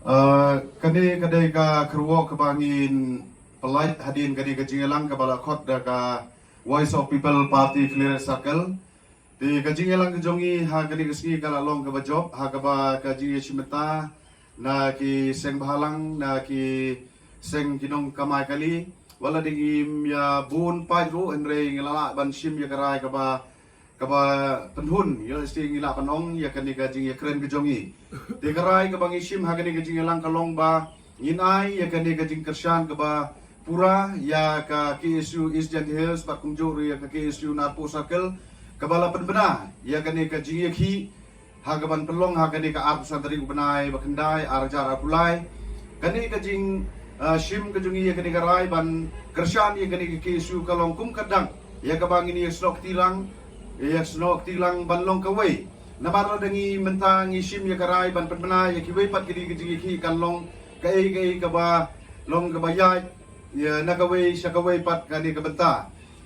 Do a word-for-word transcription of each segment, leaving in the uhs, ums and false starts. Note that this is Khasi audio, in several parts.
Uh, kane ka dei ka kyrwoh kaba ngin pynlait hadien kane ka jingïalang kaba la khot da ka Voice of People Party Khliehriat Circle. Te ka jingïalang ka jong ngi ha kane ka sngi ka la long kaba jop ha kaba ka jingïashim bynta na ki seng bhalang, na ki seng ki nongkamai kali. Wat la dei ngim ïa bun paid ruh, hynrei ngi la lah ban shim ïa ka rai kaba kaba pynhun, ïa, lehse ngi lah ban ong ïa kane ka jingïakren ka jong ngi. Te ka rai kaba ngi shim ha kane ka jingïalang ka long ba ngin ai ïa kane ka jingkyrshan kaba pura ïa ka K S U East Jaintia Hills bad kumjuh ruh ïa ka K S U Narpuh Circle, kaba la pynbna ïa kane ka jingïakhih ha kaban pynlong ha kane ka arphew san tarik u bnai ba khyndai, ar hajar arphew lai. Kane ka jing, uh, shim ka jong ngi ïa kane ka rai ban kyrshan ïa kane ka K S U ka long kum ka dak ïa kaba ngin ïa snoh kti lang, ïa snoh kti lang ban long kawei. Namar lada ngi mynta ngi shim ïa ka rai ban pynbna ïa kiwei pat kine ka jingïakhih, kan long kaei kaei kaba long kaba ïaid ïa na kawei sha kawei pat kane ka bynta.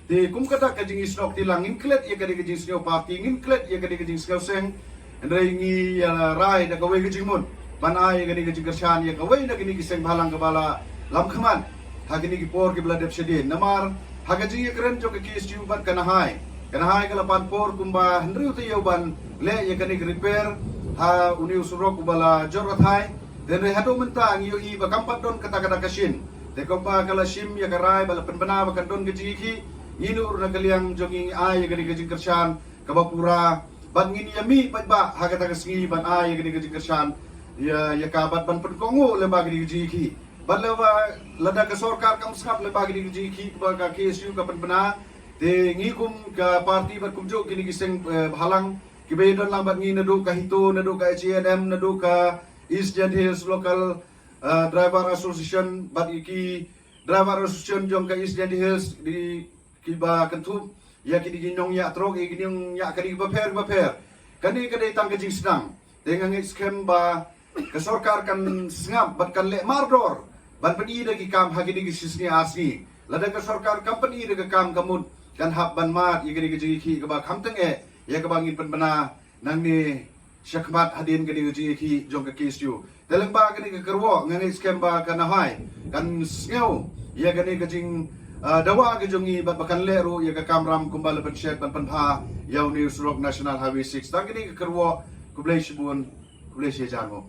Te kum ka dak ka jingïasnoh kti lang, ngin klet ïa kane ka jingsngew party, ngin klet ïa kane ka jingsngew seng. Hynrei ngi ïa rai da kawei ka jingmut ban ai ïa kane ka jingkyrshan ïa kawei na kine ki seng bhalang kaba la lam khmat ha kine ki por kiba la dep shadien. Namar ha ka jingïakren jong ka K S U bad ka NHAI, ka NHAI ka la pan por kumba hynriew taïew ban leh ïa kane ka repair ha une u surok uba la jot rathai. Te hynrei haduh mynta ngi ïohi ba kam pat don kata kata ka shin. Te kumba ka la shim ïa ka rai ba la pynbna ba kan don ka jingïakhih, ngi nud ruh na ka liang jong ngi ngi ai ïa kane ka jingkyrshan kaba pura. Bad ngin ïa mih paidbah ha kata ka sngi ban ai ïa kane ka jingkyrshan ïa, ïa ka bad ban pynkohnguh lyngba kane ka jingïakhih. Bad lyngba lada ka sorkar kam sngap lyngba kane ka jingïakhih ba ka K S U ka pynbna, te ngi kum ka party bad kumjuh kine ki seng, eh, bhalang kiba ïadon lang bad ngi naduh ka HITO, naduh ka H A N M, naduh ka East Jaintia Hills Local, uh, Driver Association, bad ïa ki Driver Association jong ka East Jaintia Hills, di kiba kynthup ïa kine ki nongñiah trok, ïa ki nongñiah kali kiba pher kiba pher. Kane ka dei tang ka jingsdang. Te nga ngeit skhem ba ka sorkar kan sngap bad kan leh mardor ban pyni da ki kam ha kine ki shi sngi ar sngi. Lada ka sorkar kam pyni da ka kam, ka mut kan hap ban mad ïa kane ka jingïakhih kaba kham tyngeh ïa kaba ngin pynbna nangne shakhmat hadien kane ka jingïakhih jong ka K S U. Te lyngba kane ka kyrwoh nga ngeit skhem ba ka NHAI kan sngew ïa kane ka jing, ah, dawa ka jong ngi bad ba kan leh ruh ïa ka kamram kumba la pynshet ban pynbha ïa une u surok National Highway six. Tang kane ka kyrwoh, khublei shibun, khublei shihajar nguh.